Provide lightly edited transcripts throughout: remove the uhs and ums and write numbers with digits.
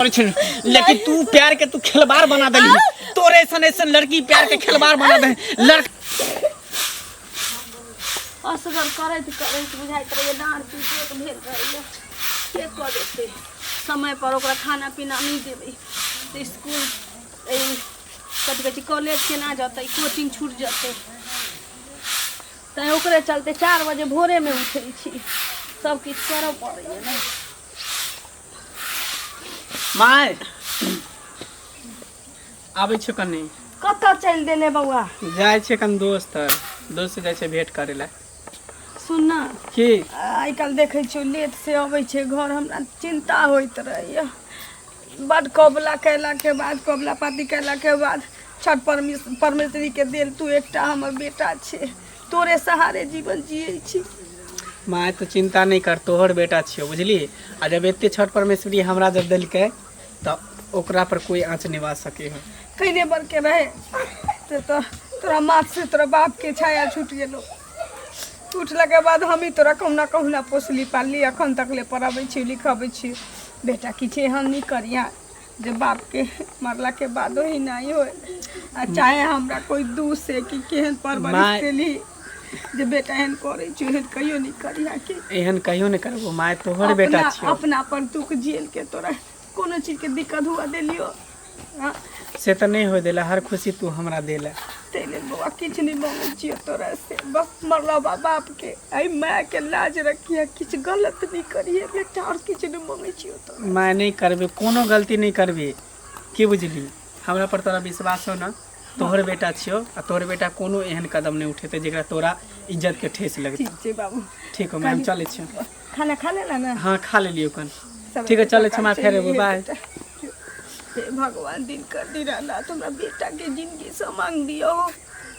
करै छै, लेकिन तू प्यार के तू खेलबार बना देली। तोरे ऐसन ऐसन लड़की प्यार के खेलबार बना दे लड़का। असगर करैत करैत बुझाइत रहैए, डाँड़ पीट भेल रहैए। के कऽ देतै समय पर? ओकरा खाना पीना नहि देबै तऽ इसकुल ई कथी कहै छै, कॉलेज केना जेतै? कोचिंग छूटि जेतै। तैँ ओकरे चलते 4 बजे भोरेमे उठै छी। सब किछु करऽ पड़ैए ने। माय, आबै छियो कनि। कतऽ चलि देले बौआ? जाइ छियै कनि दोस्त तर, दोस्त से जाइ छियै भेंट करै लए। सुन ना। की? आइ काल्हि देखै छियौ, लेट से अबै छै घर। हमरा चिन्ता होइत रहैए बड। कबुला कयलाके बाद, कबुला पाती कयलाके बाद, छठ परमेश्वरीके देल तू एकटा हमर बेटा छै। तोरे सहारे जीवन जियै छी। माय, तो चिंता नहीं कर, तोहर बेटा छियो, बुझली? आ जब एते छठ परमेश्वरी हमरा जब देलकै तऽ ओकरा पर कोई आँच नहीं आ सके है। कइने बर के रहे से तो तोरा माथ से तोरा बाप के छाया छूट गेलो। छूटला के बाद हम ही तोरा कहुना कहुना पोसली पालली, अखन तक ले पढ़ाबै छी, लिखाबै छी। बेटा, किछु एहन नहीं करिया जे बाप के मरला के बादो ही नहीं होए आ चाहे हमरा कोई दूर से कि केहन परवरिश देली जे बेटा एहन करै छै। एहन कहियो नहीं करिया कि एहन कहियो नहीं करबो माय, तोहर बेटा छियो। अपना पर दुख झेल के तोरा कोनो चीज के दिक्कत हुआ देलियो, हाँ? से तऽ नहीं हो देला, हर खुशी तू हमरा देला। ताहि लेल बौआ, किछु नहि मांगै छियौ तोरा से, बस मरला बाप के, एहि माय के लाज रखिए, किछु गलत नहि करिए बेटा। आओर किछु नहि मांगै छियौ तोरा। माय, नहीं करबे, कोनो गलती नहीं करबे, की बुझली? हमरा पर तोरा विश्वास हो ना? तोहर बेटा छियो आ तोहर बेटा कोनो एहन कदम नहीं उठेते जेकरा तोरा इज्जत के ठेस लगते। ठीक छै बाबू। ठीक हो मैम, चलै छियो। खाना खा लेला ने? हाँ, खा लेलियो कन। सब ठीक है, चलै छी, माँ, फेर एबो, बाय। हे भगवान, दिन कर दीनानाथ, हमरा बेटा के जिंदगी समांग दियो।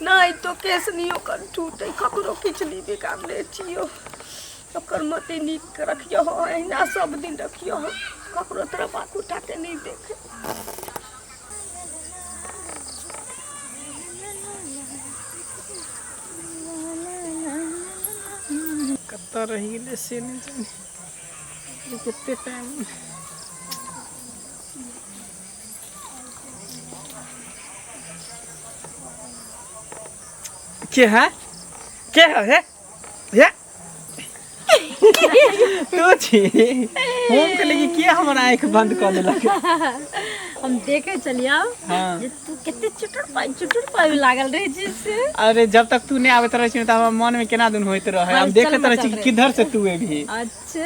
नहीं तो केस नहीं ओकर टूटे, ककरो किछु नहीं बिगाड़ले छियो। ओकर मति नीक रखियो हो, अहिना सब दिन रखियो हो, ककरो तरफ आँख उठा के नहीं देखे। कतऽ रहि गेलै से नहि जानि। कते टाइम के है, के है? हे हे, तू छी? हम कहलियै कि के हमर आँखि बंद कऽ देलक। हम देखे चलिया जे तू कते चुटुर पाइ चुटुर पाइ लागल रहे छी से। अरे, जब तक तू नहीं आबैत रहै छी तऽ हमरा मन में केना दुन होइत रहे। हम हलचल देखैत रहै छी मचल कि किधर से तू एबही। अच्छा।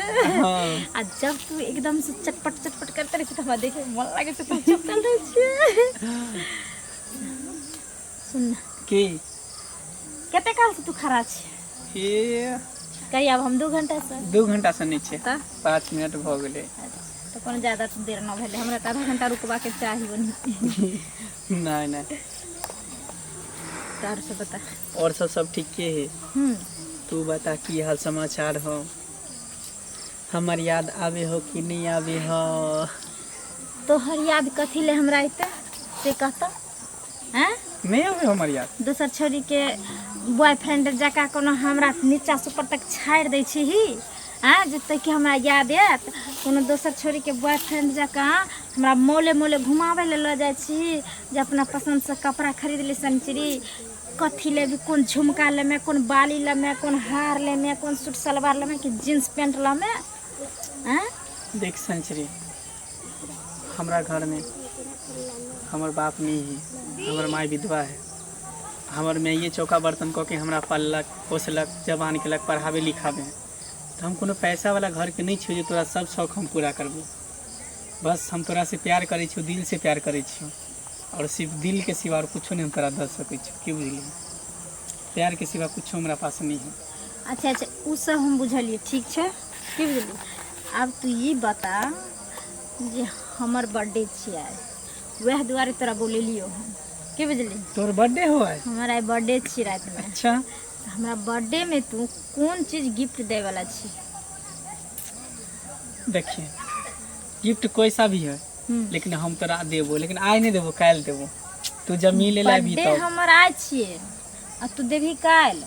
आ जब तू एकदम से चटपट चटपट करते रहे छी तऽ हमरा देखे मे मन लागे छै। तू चुपचाप रहै छियै। सुन ना। की? कते काल से तू खड़ा छी? हे। कही आब, हम 2 घंटा से। 2 घंटा से नहि छै। तऽ? 5 मिनट भऽ गेलै। अच्छा, तऽ कोनो ज्यादा देर न भेलै। हमरा तऽ आधा घंटा रुकबाके चाही ओन्ही। नहि नहि। तऽ आओर सब बता। और सब सब ठीके है। तू बता, की हाल समाचार हो? हमर याद आवे हो कि नहीं आवे हो? तोहर याद कथी ले हमरा अयतै, से कहता हैं? नहीं आवे हमर याद? दोसर छौड़ी के बॉयफ्रेंड जकाँ कोनो हमरा नीचा से ऊपर तक छाड़ि दै छी आँ, जतऽ कि हमरा याद आयत? कोनो दोसर छौड़ीके बॉयफ्रेंड जकाँ हमरा मॉले मॉले घुमाबै लए लऽ जाइ छी जे अपना पसन्दसँ कपड़ा खरीद ली। सनचिरी कथी लेबही? कोन झुमका लेमे, कोन बाली लेमे, कोन हार लेमे, कोन सूट सलवार लेमे कि जींस पेंट लेमे, आँ? देख संचरी, हमरा घरमे हमर बाप नहीं है, हमर माय विधवा है। हमर माइए चौका बर्तन कऽ के हमरा पाललक पोसलक, जवान केलक, पढ़ाबे लिखाबे। तऽ हम कोनो पैसा वाला घरके नहि छियौ जे तोरा सब शौक हम पूरा करबो। बस हम तोरा से प्यार करै छियौ, दिल से प्यार करै छियौ आओर सिर्फ दिलके सिवा आओर कुछो नहि हम तोरा दऽ सकै छियौ। की बुझलिही? प्यारके सिवा कुछो हमरा पास नहीं है। अच्छा अच्छा, ओ सब हम बुझलियै, ठीक छै। की बुझलियै? आब तू ई बता जे हमर बर्थडे छियै, वएह दुआरे तोरा बोलेलियौ हम। की बुझली? तोहर बर्थडे हो है? हमर आइ बर्थडे छी रातिमे। तऽ हमरा बर्थडे में तू कोन चीज गिफ्ट दै वाला छी? देखिए, गिफ्ट कोई सा भी है, लेकिन हम तोरा देबो, लेकिन आइ नहीं देबो, काल्हि देबो। तू जब मिले ला अभी बर्थडे तब। हमर आइ छियै आ तू देबही काल्हि?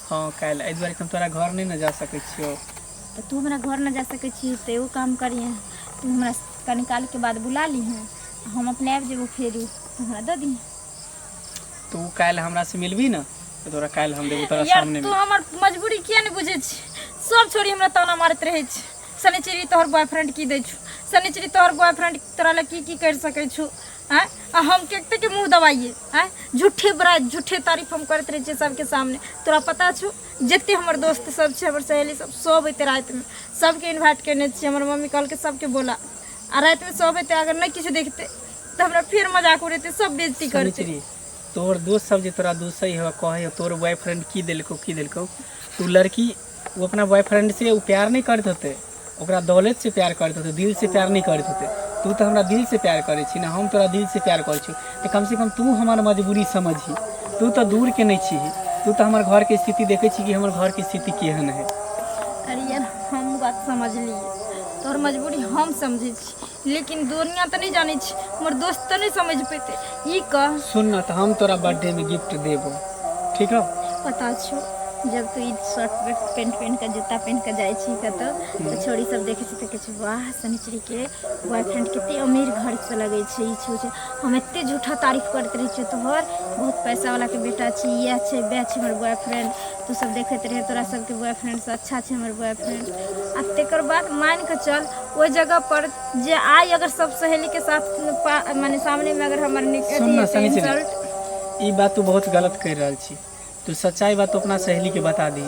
हाँ, काल्हि। एहि दुआरे कि हम तोरा घर नहि ने जा सकै छियौ। तऽ तू हमरा घर न जा सकै छी तऽ एगो काम करिहे, तू हमरा कनी कालके बाद बुला लिहें, हम अपने आबि जेबो फेरू, तऽ हमरा दऽ दिहें। तू काल्हि हमरा से मिलबी ने तऽ तोरा काल्हि हम देबो तोरा यार सामने तू में। हमर मजबूरी किया नहि बुझै छी? सब छोरी हमरा ताना मारैत रहै छै, शनिचरी तोहर बॉयफ्रेंड की दै छौ, शनिचरी तोहर बॉयफ्रेंड तोरा लए की की करि सकै छौ। आँय, आ हम कते के मुँह दबाइए? आँय, झूठे बड़ाइ झूठे तारीफ हम करैत रहै छियै सबके सामने। तोरा पता छौ, जते हमर दोस्त सब छै, हमर सहेली सब, सब अयतै रातिमे। सबके इन्वाइट केने छियै। हमर मम्मी कहलकै सबके बोला, आ रातिमे सब अयतै। अगर नहि किछु देखतै तऽ हमरा फेर मजाक उड़ेतै, सब बेइज्जती करतै। शनिचरी, तोहर दोस्त सब जे तोरा दोसै हो, कहै हो तोहर बॉयफ्रेंड की देलकौ की देलकौ, तू लड़की ओ अपना बॉयफ्रेंड से ओ प्यार नहीं करैत होतै, ओकरा दौलत से प्यार करैत होतै, दिल से प्यार नहीं करैत होतै। तू तऽ हमरा दिल से प्यार करै छी ने, हम तोरा दिल से प्यार करै छी, तऽ कम से कम तू हमर मजबूरी समझही। तू तऽ दूर के नहीं छीही, तू तऽ हमर घर के स्थिति देखै छी कि हमर घर के स्थिति केहन है। अरे यार, हम बात समझलियै, तोहर मजबूरी हम समझै छी, लेकिन दुनिया तऽ नहि जानै छै, हमर दोस्त तऽ नहि समझ पेतै। ई कह। सुन ना, तऽ हम तोरा बर्थडे में गिफ्ट देबो, ठीक हो? पता छौ, जब तू ई शर्ट पेंट पहिन कऽ, जूता पहिन कऽ जाइ छी कतौ, तऽ छोरी सब देखै छै तऽ कहै छै, वाह, शनिचरीके बॉयफ्रेंड कते अमीर घरसँ लगै छै, ई छै, ओ छै। हम एते झूठा तारीफ करैत रहै छियै तोहर, बहुत पैसा वालाके बेटा छै, इएह छै, वएह छै हमर बॉयफ्रेंड, तू सब देखैत रहे, तोरा सबके बॉयफ्रेंडसँ अच्छा छै हमर बॉयफ्रेंड। आ तकर बाद मानि कऽ चल, ओहि जगह पर जे आइ अगर सब सहेलीके साथ माने सामनेमे अगर हमर सुन ना शनिचरी, इंसल्ट। ई बात तू बहुत गलत करि रहल छी। तू सच्चाई बात तू अपना सहेली के बता दी।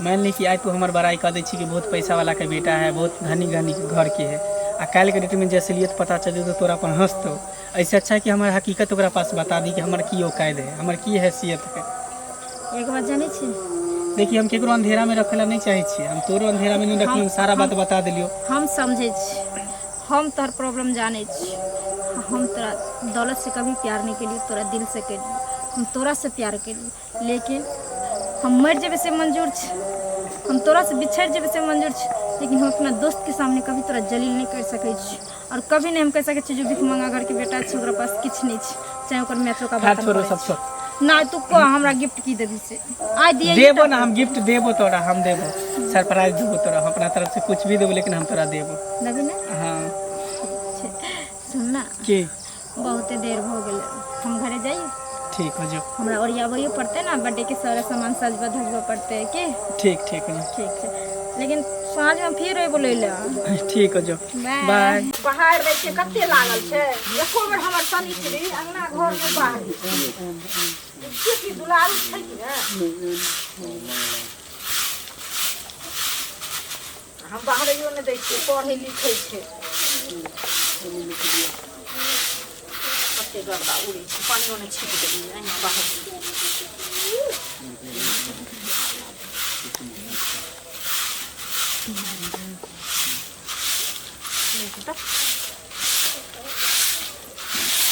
मान ली कि आइ तू हमर बड़ाई कह दै छी कि बहुत पैसा वाला के बेटा है, बहुत धनी धनी घर के है, आ काल्हि के डेट में जे असलियत पता चल जेतौ, तोरा पर हंसतौ। ऐसे अच्छा है कि हमर हकीकत ओकरा पास बता दी कि हमर की औकात है, हमर की हैसियत है। एक बात जानै छी? देखिए, हम केकरो अंधेरा में रखे ला नहीं चाहे छियै, हम तोरो अंधेरा में नहीं रखलियो, हम सारा बात बता देलियो। हम समझै छी, हम तोहर प्रॉब्लम जानै छी। हम तोरा दौलत से कभी प्यार नहीं केलियो, तोरा दिल से केलियो। हम तोरा से प्यार केलियो, लेकिन हम मरि जेबै से मंजूर छै, हम तोरा से बिछड़ि जेबै से मंजूर छै, लेकिन हम अपना दोस्त के सामने कभी तोरा जलील नहीं कर सकै छी। और कभी नहीं हम कहि सकै छी जो भिख मंगा घर के बेटा छै, ओकरा पास किछु नहि छै, चाहे ओकर माय चौका खैर बर्तन छोड़ो करै सब छै। छोड़। ना, तू कह, हमरा गिफ्ट की देबही से आइ दिए। देबो ना, हम गिफ्ट देबो तोरा, हम देबो, सरप्राइज देबो तोरा। हम अपना तरफ से कुछ भी देबो, लेकिन हम तोरा देबो। देबही ने? हाँ। छै। सुन ना। की? बहुते देर भऽ गेलै, हम घरे जाइए। ठीक हो जो। हमरा ओरियाबैयो पड़तै ने, बर्थडे के सारा सामान सजबऽ धजबऽ पड़तै की। ठीक ठीक हो जो। ठीक छै, लेकिन साँझमे फिर अयबो लै लए। ठीक हो जो, बाय। बहार दै छै, कते लागल छै, एको बेर हमर शनिचरी अंगना घर मे बाहर की की दुलारू छै कि ने। हम बाहरैयो नहि दै छियै, पढ़ै लिखै छै। कते गर्दा उड़ै छै, पानियो नहि छीट देलियै, अहिना बाहर।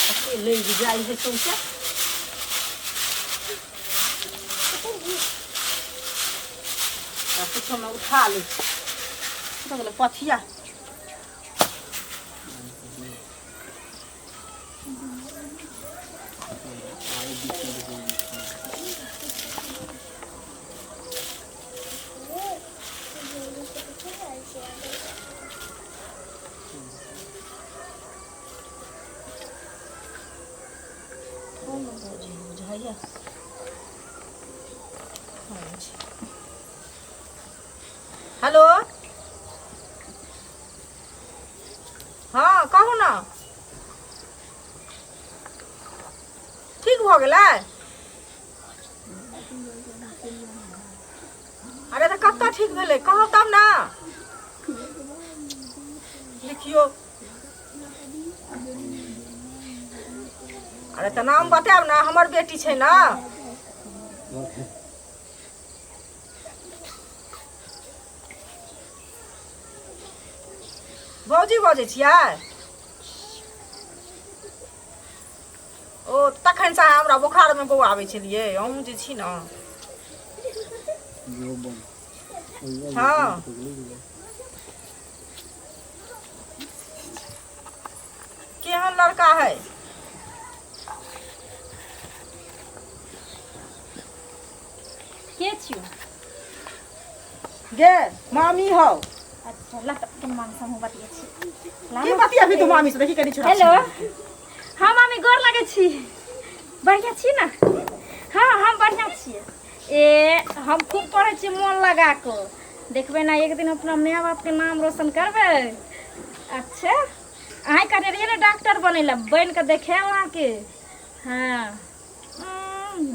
कते लागि जाइ है सौंसे। आ कुछोमे उठा लै छी, कतऽ गेलै पथिया? कोन बुझै बुझाइया? हेलो, हँ, कहू ने, ठीक भऽ गेलै? अरे, तऽ कतऽ ठीक भेलै, कहब तब ने। लिखियौ। अरे, तऽ नाम बतायब ने, हमर बेटी छै ने। भौजी बजै छियै? ओ तखन से अहाँ हमरा बोखारमे बौआबै छलियै, अहूँ जे छी ने। हँ, केहन लड़का है? के छियौ? गे, मामी हौ। अच्छा। ला तऽ कनि मामी से हमहूँ बतियै छी। ला की ने। बतिया भी तू मामी से देखी कनी छोड़ा। हेलो, हाँ मामी, गोर लगै छी। बढ़िआँ छी ने? हाँ, हम बढ़िआँ छियै। ए हम खूब पढ़ै छियै मोन लगा कऽ। देखबै ने, एक दिन अपना माय बापके नाम रोशन करबै। अच्छा, अहाँ कहने रहियै ने डॉक्टर बनै लए, बनि कऽ देखायब अहाँके। हाँ,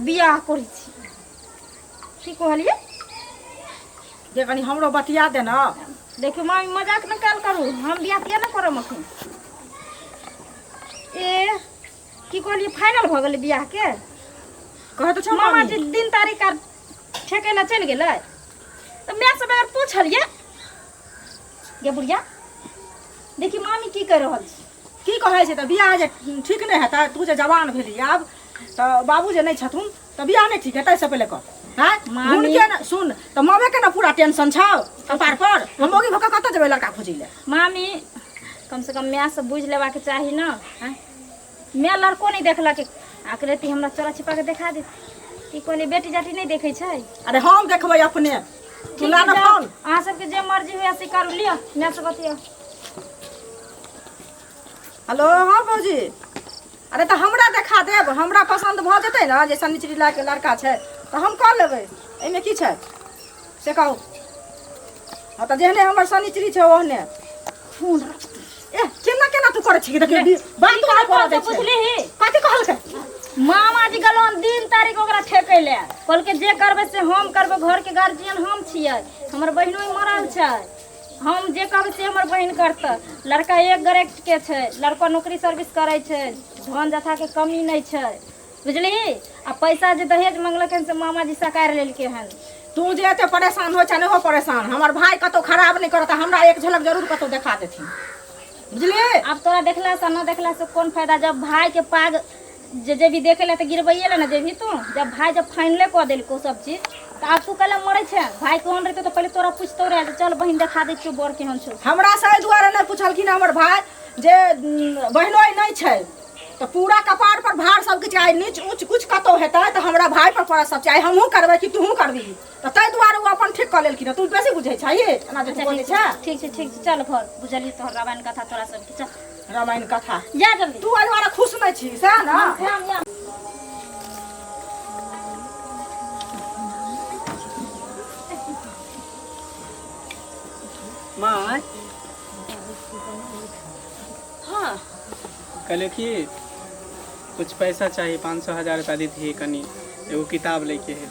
बियाह करै छी। की कहलियै? जे कनी हमरो बतिया दे ने। देखियौ मामी, मजाक नहि कयल करू। हम बियाह किया नहि करब अखन? ए की कहलियै? फाइनल भऽ गेलै बियाहके? कहै तऽ छौ मामा मामी जी दिन तारीख आर ठेकै लए चलि गेलै तऽ माय से बगैर पूछलियै। गे बुढ़िया, देखी मामी की कहि रहल छै। की कहै छै तऽ बियाह जे ठीक नहि हेतै? तू जे जवान भेली आब तऽ बाबू जे नहि छथुन तऽ बियाह नहि ठीक हेतै? से पहिले कह। आँय? मामी। हुनके ने सुन तऽ मामे के ने पूरा टेंशन छौ कपार पर। हम मौगी भऽ कऽ कतऽ जेबै लड़का खोजै लए? मामी, कम से कम माय से बुझि लेबाक चाही ने। आँय, माय लड़को नहि देखलक, आखिर रति हमरा चोरा छिपा के देखा देत। की कहलियै? बेटी जाटी नहि देखै छै? अरे हम देखबै अपने, तू ठीक ला छै, ने जाउ। फोन। अहाँ सबके जे मर्जी हुए से करू। लिअ, माय से बतियाउ। हेलो, हाँ भौजी। अरे तऽ हमरा देखा देब, हमरा पसन्द भऽ जेतै ने जे शनिचरी लायक लड़का छै तऽ हम कऽ लेबै। एहिमे की छै से कहू? हँ, तऽ जेहने हमर शनिचरी छै ओहने। फोन रख। ए केना केना तू करै छी? देखियौ, बातो नहि करऽ दै छै। बुझलिही? कथी कहलकै? मामा जी गेलौन दिन तारीख ओकरा ठेकै लए। कहलकै जे करबै से हम करबै, घरके गार्जियन हम छियै, हमर बहिनो मरल छै, हम जे कहबै से हमर बहिन करतै। लड़का एक ग्रेड के छै, लड़का नौकरी सर्विस करै छै, धन जथाके कमी नहि छै, बुझलिही? आ पैसा जे दहेज मंगलक हन से मामाजी सकारि लेलकै हन। तू जे एते परेशान होइ छै ने, हो परेशान। हमर भाय कतौ खराब नहि करत, हमरा एक झलक जरूर कतौ देखा देथिन, बुझलिही? आब तोरा देखलासँ न देखलासँ कोन फायदा, जब भायके पाग जे जेबही देखै लए तऽ गिरबैए लए ने जेबही तू। जब भाय जब फाइनले कऽ देलकौ सब चीज तऽ आब तू कैला मरै छै? भाय केहन रहितौ तऽ पहिले तोरा पुछतौ रहए जे चल बहिन, देखा दै छियौ बर केहन छौ। हमरा से एहि दुआरे नहि पुछलखिन हमर भाय जे बहिनोइ नहि छै तऽ पूरा कपार पर भार सब किछु। आइ नीच ऊँच कुछ कतौ हेतै तऽ हमरा भाय पर पड़त सब चीज। आइ हमहूँ करबै कि तूहूँ करबिही? तऽ ताहि दुआरे ओ अपन ठीक कऽ लेलखिन। तू बेसी बुझै छही एना जे तू अच्छा, बोलै ठीक छै। छै, ठीक छै, ठीक छै, चल घर। बुझलियै तोहर रामायण कथा तोरा सबके। चल। रामायण कथा। जा जल्दी। तू एहि दुआरे खुश नहि छी सएह ने? हम या। माँ। हाँ। कहलियै कि कुछ पैसा चाही, 500 हजार रुपया दी कनी, एगो किताब लैके है।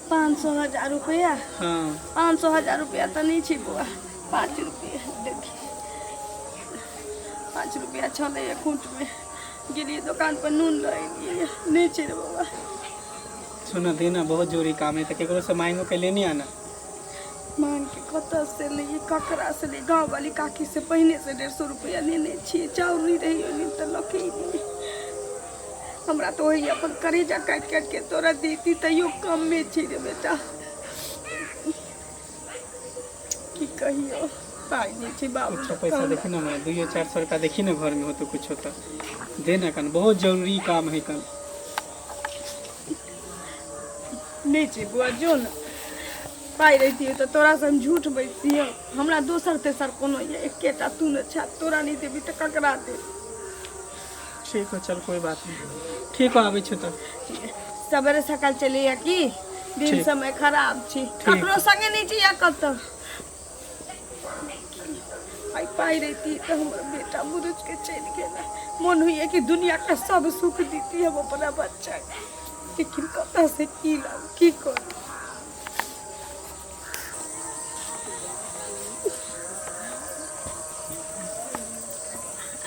500 हजार रुपया? हाँ। 500 हजार रुपया तऽ नहि छै बौआ, 5 रुपया देखी, 5 रुपया छलै अकाउंटमे, गेलियै दोकान पर नून लऽ एलियै। नहि छै रे बौआ। सुन देना, बहुत जरूरी काम है, तो केकरो से मांगो के लेने आना। मांग के कतऽ से लियै, ककरा से लियै? गाँव वाली काकी से पहिने से 150 रुपया लेने छियै, चाउर नहि रहै ओहि दिन तऽ लऽ के एलियै। हमरा तऽ ओहि अपन करेजा काटि काटि के तोरा देती तैयो कमे छै रे बेटा। की कहियो, पाइ नहि छै बाबू। कुछ पैसा देखी ना मैं, दुइयो 400 रुपया देखी ना, घर में हो तो कुछ होता दे ना कन, बहुत जरूरी काम है कन। नहि छै बौआ, जो ने। पाइ रहितियै तऽ तोरासँ हम झूठ बजतियै? हमरा दोसर तेसर कोनो यऽ? एकेटा तू ने छह, तोरा नहि देबी तऽ ककरा देब? ठीक हो, चल, कोई बात नहीं, ठीक हो, आबै छो तऽ। सवेरे सकाल चलिए की दिन ठीक। समय खराब छै, ककरो संगे नहि जइया कतऽ। आइ पाइ रहिती तऽ हमर बेटा बुरुज के चलि गेल। मोन होइए कि दुनिया के सब सुख दीती हम अपना बच्चा के, लेकिन कतऽ से की लाउ, की करू?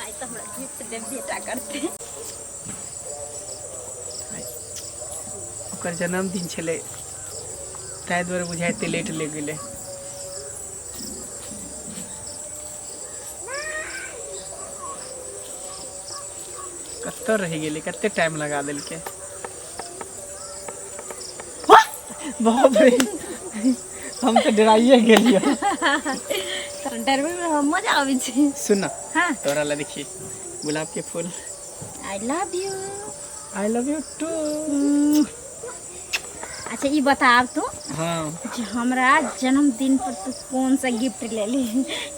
आइ तऽ हमरा गिफ्ट देब बेटा करते। ओकर जन्मदिन छलै, ताहि दुआरे बुझाइ एते लेट लागि गेलै। कतऽ रहि गेलै? कते टाइम लगा देलकै? बाप रे, हम तऽ डराइए गेलियै। तोरा डरबै में हमरा मजा आबै छै। सुन ना। हाँ। तोरा ला देखिए गुलाब के फूल। I love you. I love you too. अच्छा ई बता आब तू हाँ जे हमरा जन्मदिन पर तू कौन सा गिफ्ट लेली?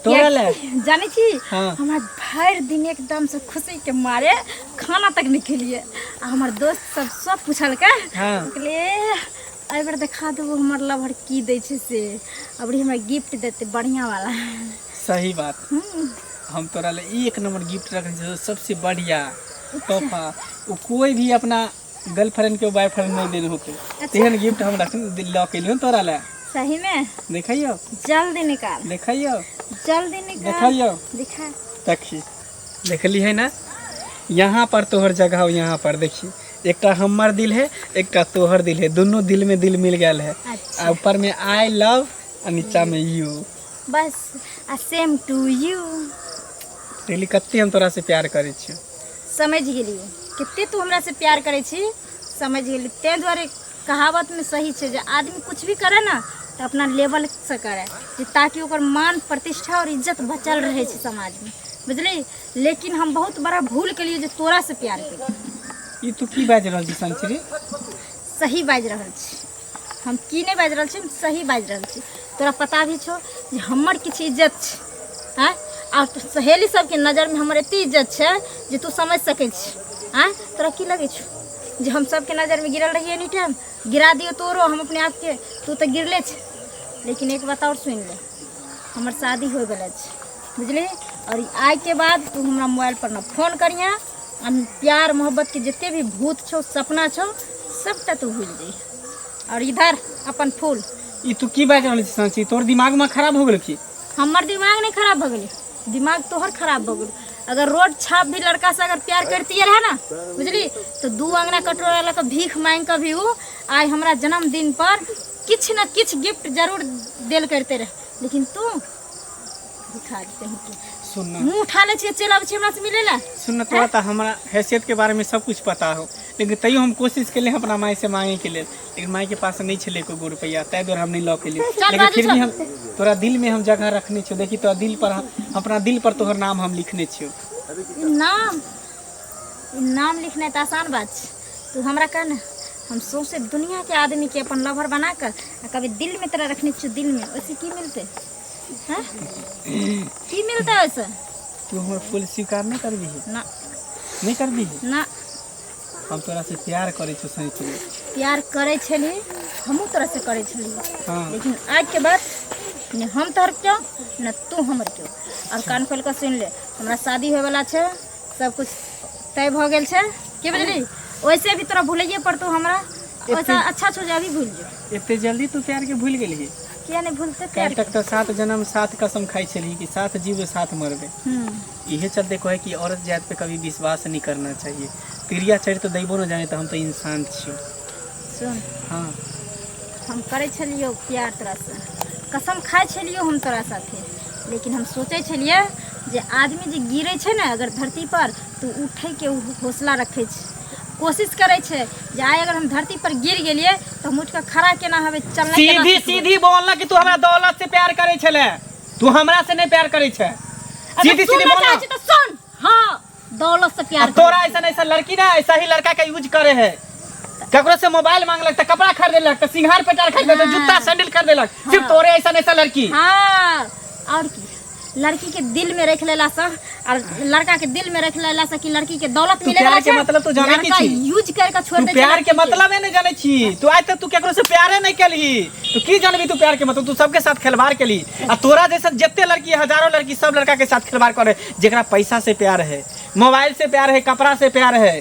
तोरा ले? जानै छी हाँ। हमरा भरि दिन एकदम से खुशी के मारे खाना तक नहीं खेलिए आ हमर दोस्त सब सब पूछलकै। हाँ। कहलिए एहि बेर देखा देबो हमर लवर की दै छै से, अबरी हमरा गिफ्ट देतै बढ़िया वाला। सही बात। हम तोरा ले एक नंबर गिफ्ट रखने छियौ, सबसे बढ़िया तोहफा। ओ कोई भी अपना गर्लफ्रेंड के बॉयफ्रेंड नहीं देने होते, तेहन गिफ्ट हम रख लऽ के एलियौ तोरा ले। सही में? देखैयौ। जल्दी निकाल। देखैयौ। जल्दी निकाल। देखैयौ। दिखा। देखी, देखली है ना, यहाँ पर तोहर जगह हो, यहाँ पर देखी एकटा हमर दिल है, एकटा तोहर दिल है, दोनों दिल में दिल मिल गया है। अच्छा। आ ऊपर में I love आ नीचा में you. बस आ सेम टू you. देखली कते हम तोरा से प्यार करै छियौ। समझ गेलियै कते तू हमरा से प्यार करै छी, समझ गेली। ताहि दुआरे कहावत में सही छै जे आदमी कुछ भी करे ना तऽ अपना लेवल से करे, जे ताकि ओकर मान प्रतिष्ठा और इज्जत बचल रहै छै समाज में, बुझली? लेकिन हम बहुत बड़ा भूल केलियै जे तोरा से प्यार केलियै। ई तू की बाजि रहल छी संचरी? सही बाजि रहल छी हम, की नहि बाजि रहल छी, हम सही बाजि रहल छी। तोरा पता भी छौ जे हमर किछु इज्जत छै, आँय? आ सहेली सबके नजरमे हमर एते इज्जत छै जे तू समझ सकै छी। आँय, तोरा की लगै छौ जे हम सबके नजरमे गिरल रहियै? एनी टाइम गिरा दियौ तोरो हम अपने आपके, तू तऽ गिरले छै। लेकिन एक बात और सुनि ले, हमर शादी होइवला छै, बुझली? और आइके बाद तू हमरा मोबाइल पर न फोन करिहे, आ प्यार मोहब्बतके जते भी भूत छौ, सपना छौ, सबटा तू भूलि जइहे। और इधर अपन फूल। ई तू की बाजि रहल छी सांची? तोहर दिमाग में खराब हो गेल की? हमर दिमाग नहीं खराब भऽ गेलै, दिमाग तोहर खराब भऽ गेल। अगर रोड छाप भी लड़का से अगर प्यार करती रहे ना, बुझली, तो दू अंगना कटोरा लऽ कऽ भीख मांगि कऽ भी उ आइ हमरा जन्मदिन पर किछु न किछु गिफ्ट जरूर देल करते रहे। लेकिन तू दिखा देते हैं कि सुन ना, मुँह उठा लै छियै, चलि आबै छियै हमरा से मिलै लए। सुन ना, तोरा तऽ हमरा हैसियत के बारे में सब कुछ पता हो, लेकिन तैयो हम कोशिश केलियै अपना माय से मांगे के लेल, लेकिन माय के पास नहीं छलै एको रुपैआ, ताहि दुआरे हम नहीं लऽ के एलियै। चल लेकिन बाजू फिर भी चल। हम तोरा दिल में हम जगह रखने छियौ। देखी, तोरा दिल पर अपना दिल पर तोहर नाम हम लिखने छियौ। ई नाम, ई नाम लिखनाइ तऽ आसान बात छै। तू हमरा कह ने, हम सौंसे दुनिया के आदमी के अपन लवर बना कऽ आ कभी दिल में तोरा रखने छियौ दिल में, ओहिसे की मिलतै? हैं, की मिलतै ओहिसे? तू हमर फूल स्वीकार नहीं करबिही? ना। नहीं करबिही? ना। हम तोरा से प्यार करै छियौ सच में। प्यार करै छली, हमहूँ तोरा से करै छली। हाँ। लेकिन आज के बाद ने हम तोहर क्यों ने तू हमर क्यों। और कान खोल कऽ सुनि ले, हमरा शादी होयवला छै, सब कुछ तय भऽ गेल छै, की बुझली? वैसे भी तोरा भूलैये पड़तौ हमरा, वैसा अच्छा छौ जे अभी भूल जो। एते जल्दी तू प्यार के भूल गेलही? किया नहीं भूलते प्यार? काल्हि तक तऽ सात जन्म सात कसम खाइ छलही कि साथ जीव साथ मरबे। इहे चलते कहे कि औरत जात पे कभी विश्वास नहीं करना चाहिए। तिरिया चढ़ तो दैबो न जाने, तऽ हम तऽ इंसान छियौ। सुन। हाँ। हम करै छलियौ प्यार तोरासँ, कसम खाइ छलियौ हम तोरा साथे, लेकिन हम सोचै छलियै जे आदमी जे गिरै छै ने अगर धरती पर तऽ उठैके ओ हौसला रखै छै, कोशिश करै छै जे आइ अगर हम धरती पर गिर गेलियै तऽ हम उठि कऽ खड़ा केना हेबै, चलना केना सीधी सिखबै। सीधी बोलना कि तू हमरा दौलत से प्यार करे छले, तू हमरा से नहीं प्यार करे छे। अगर सीधी सीधी सुनना बोलना। चाहै छी तऽ सुन, हाँ, दौलत से प्यार अब तोरा ऐसा ऐसा लड़की ना ऐसा ही लड़का का यूज करे है। ककरो से मोबाइल मांगलक तऽ कपड़ा खरीदेलक, तऽ सिंगार पेटार खरीदेलक, तऽ जूता सैंडल खरीदेलक, सिर्फ तोरे ऐसा ऐसा लड़की। हाँ, और की, लड़की के दिल में रख लेला से और लड़का के दिल में रख लेला से कि लड़की के दौलत तू मिले प्यार वाला के छै, मतलब तू जानै की लड़का छी? यूज करके छोड़ तू दे छै प्यार के लड़की के। मतलब नहीं जाने छी तू। आज तक तू केकरो से प्यारे नहीं केलही, तू की जानबी तू प्यार के मतलब? तू सबके साथ खिलवाड़ केली, आ तोरा जैसा जते लड़की, हजारों लड़की सब लड़का के साथ खिलवाड़ करे, जेकरा पैसा से प्यार है, मोबाइल से प्यार है, कपड़ा से प्यार है,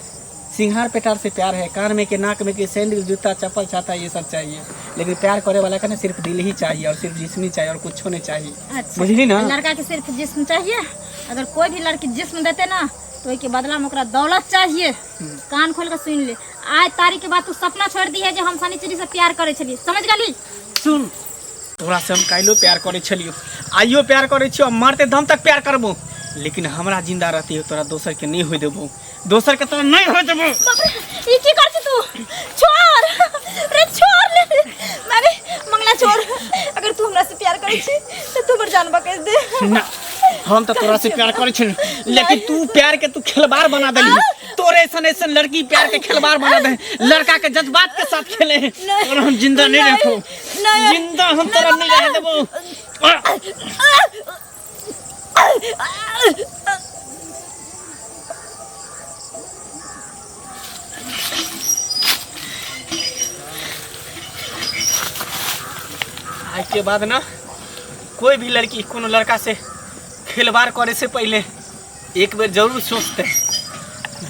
सिंगार पेटार से प्यार है, कान में के, नाक में के, सैंडल, जूता, चप्पल, छाता, ये सब चाहिए। लेकिन प्यार करे वाला का ना सिर्फ दिल ही चाहिए और सिर्फ जिस्म ही चाहिए और कुछ नहीं चाहिए। अच्छा। बुझली ना? लड़का के सिर्फ जिस्म चाहिए। अगर कोई भी लड़की जिस्म देते ना तो ओहिके बदला में ओकरा दौलत चाहिए। कान खोल के सुन ले, आज तारीख के बाद तू सपना छोड़ दी है जे हम सनिचरी से प्यार करे छलिए, समझ गेली? सुन, तोरा से हम काल्हिो प्यार करे छलियो, आइयो प्यार करे छियो, मरते दम तक प्यार करबो, लेकिन हमरा जिंदा रहती हो तोरा दोसर के नहीं होय देबो, दोसर के तोरा नहीं होय देबो। बाप रे, ई की कर छी तू? छोड़ रे, छोड़ ले मारे मंगला, छोड़। अगर तू हमरा से प्यार करे छी तो तू हमर जान बकैस दे। ना। हम तो तोरा से प्यार करे छिन, लेकिन तू प्यार के तू खिलवाड़ बना देली। तोरे ऐसन ऐसन लड़की प्यार के खिलवाड़ बना दे, लड़का के जज्बात के साथ खेले हैं। और हम जिंदा नहीं रखो, जिंदा हम तोरा नहीं रह देबो। आज के बाद ना कोई भी लड़की कोनो लड़का से खिलवाड़ करे से पहले एक बेर जरूर सोचते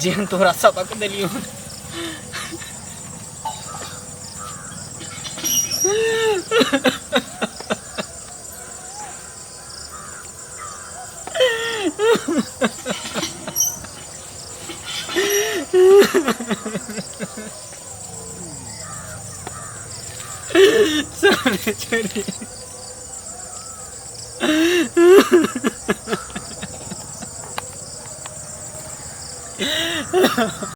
जे हम तोहरा सबक दिलियो। साले छोरी।